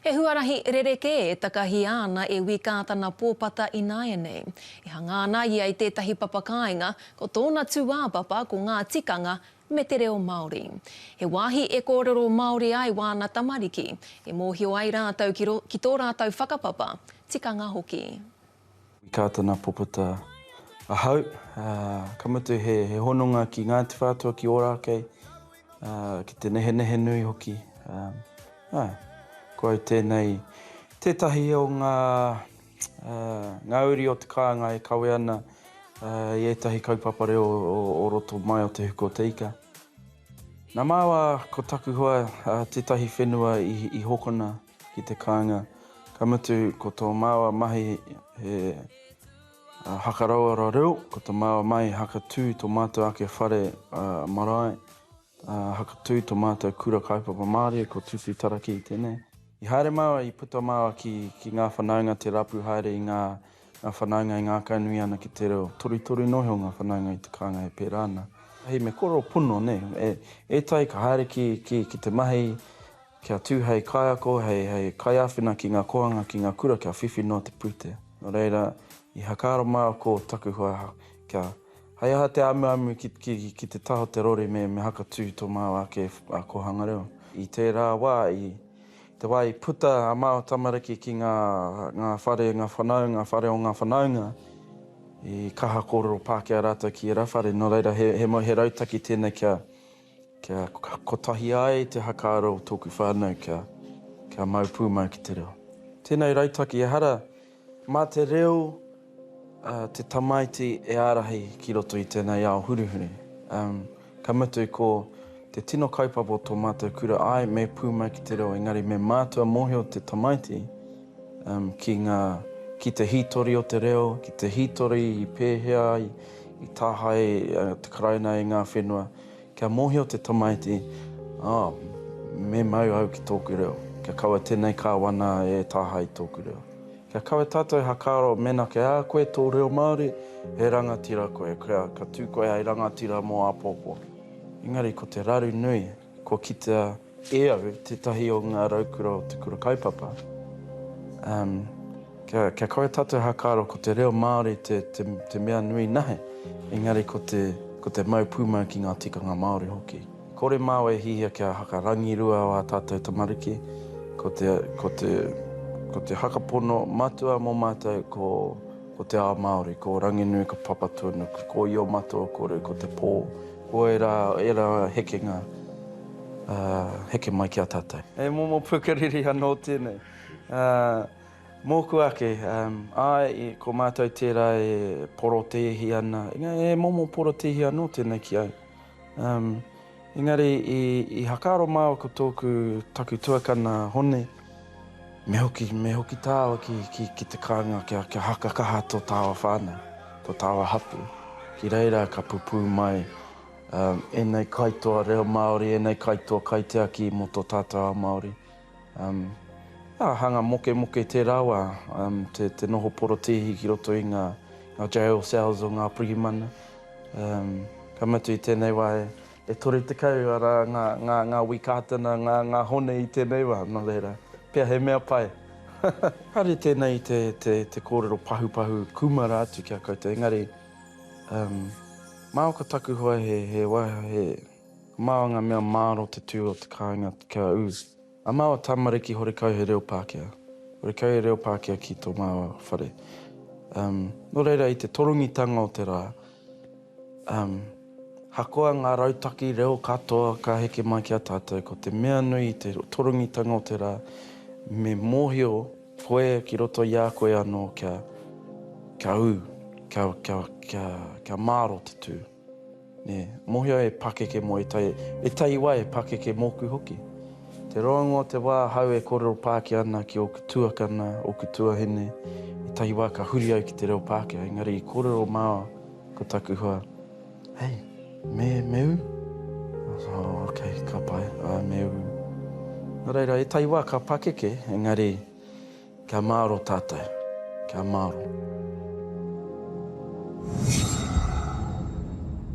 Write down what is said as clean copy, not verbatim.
He huarahi rerekē e takahia ana e Wī Kātana Pōpata ināianei. E hanga ana ia i tētahi papakāinga, ko tōna tūāpapa ko ngā tikanga me te reo Māori. He wāhi e kōrero Māori ai wāna tamariki, e mōhio ai rātou ki ki tō rātou whakapapa, tikanga hoki. Wī Kātana Pōpata ahau, ā, ka mutu he he hononga ki Ngāti Whātua ki Ōrākei, ā, ki te Nehenehenui hoki, ā. Āe, ko au tēnei, tētahi o ngā, ngā uri o te kāinga e kawe ana i ētahi kaupapa reo o roto mai o Te Huka o Te Ika. Nā māua ko taku hoa tētahi whenua i hokona ki te kāinga, ka mutu ko tō māua mahi he hakarauora reo, ko tō māua mahi hakatū tō mātou ake whare marae, Ā, hakatū to mātou kura kaupapa Māori, ko Tutu Taraki tēnei. I haere māua, i puta māua ki, ki ngā whanaunga te rapu haere i ngā, ngā whanaunga e ngākaunui ana ki te reo. Torutoru noa iho ngā whanaunga i te kāinga e pērā ana. Hei, me kōrero pono, nē. E, ētahi ka haere ki, ki, ki te mahi, kia tū hei kaiako, hei, hei kaiāwhina ki ngā kōhanga, ki ngā kura kia whiwhi noa te pūtea. Nō reira, i hakaaro māua ko taku hoa kia, Hei aha te amuamu ki, ki, ki te taha o te rori me, me hakatū tō māua ake kōhanga reo. I tērā wā, i te wā i puta a māua tamariki ki ngā, ngā whare, ngā whanaunga, whare o ngā whanaunga, i kaha kōrero Pākehā rātou ki ērā whare. Nō reira, he, he, he rautaki tēnei kia, kia kotahi ai te hakaaro o tōku whānau kia, kia mau pūmau ki te reo. Tēnei rautaki, ehara, mā te reo te tamaiti e ārahi ki roto i tēnei ao hurihuri. Ka mutu ko te tino kaupapa o tō mātou kura āe me pūmau ki te reo engari me mātua mōhio te tamaiti ki ngā, ki te hītori o te reo, ki te hītori i pēhea i tāhae te Karauna i ngā whenua. Kia mōhio te tamaiti, ā, me mau au ki tōku reo, kia kaua tēnei kāwana e tāhae i tōku reo. Kia kaua tātou hakaaro mēnā kei a koe tō reo Māori, he rangatira koe, kia, ka tū koe hei rangatira mō āpōpō. Engari ko te raru nui, kua kitea e au tētahi o ngā raukura o te kura kaupapa, um, kia, kia kaua tātou hakaaro ko te reo Māori te, te, te mea nui nahe, engari ko te, ko te mau pūmau ki ngā tikanga Māori hoki. Kore māua e hihia kia haka rangirua ā tātou tamariki, ko te, ko te, ko te hakapono matua mō mātou ko, ko te ao Māori, ko Ranginui, ko Papatūānuku, ko Io Matua Kore, ko te pō, ko ērā, ērā hekenga, ā, heke mai ki a tātou. He momo pukeriri anō tēnei. Ā, mōku ake, āe, ko mātou tērā e porotēhi ana, engari he momo porotēhi anō tēnei ki au. Um, engari i, i hakaaro māua ko tōku, taku tuakana Hone, me hoki, me hoki tāua ki, ki, ki te kāinga kia, kia haka kaha tō tāua whānau, tō tāua hapū. Ki reira ka pupū mai um, ēnei kaitoa reo Māori, ēnei kaitoa kaitiaki mō tō tātou ao Māori. Um, ā, hanga mokemoke tērā wā, um, te, te noho porotīhi ki roto i ngā, ngā jail cells o ngā pirihimana. Um, ka mutu i tēnei wā e, e 30 arā ngā, ngā, ngā Wī Kātana, ngā, ngā Hone i tēnei wā, nō reira, pea he mea pai. Kāre tēnei te, te, te kōrero pahupahu kūmara atu ki a koutou, engari, um, māoka taku hoa he, he, wā, he, māo ngā mea māro te tū o te kāinga kia ū. A māua tamariki horekau he reo Pākehā. Horekau he reo Pākehā ki tō māua whare. Um, nō reira i te torongitanga o te rā, um, hakoa ngā rautaki reo katoa ka heke mai ki a tātou, ko te mea nui i te torongitanga o te rā, me mōhio koe ki roto i a koe anō kia, kia ū, kia, kia, kia, kia māro te tū. Nē, mōhio e pakeke mō ētahi, ētahi wā e pakeke mōku hoki. Te roanga o te wā ahau e kōrero Pākehā ana ki ōku tuakana, ōku tuahine, ētahi wā ka huri au ki te reo Pākehā, engari i kōrero māua ko taku hoa, Hey, me, me ū? I was like, oh, okay, ka pai, āe, me ū. Nō reira, ētahi wā ka pakeke, engari kia māro tātou, kia māro.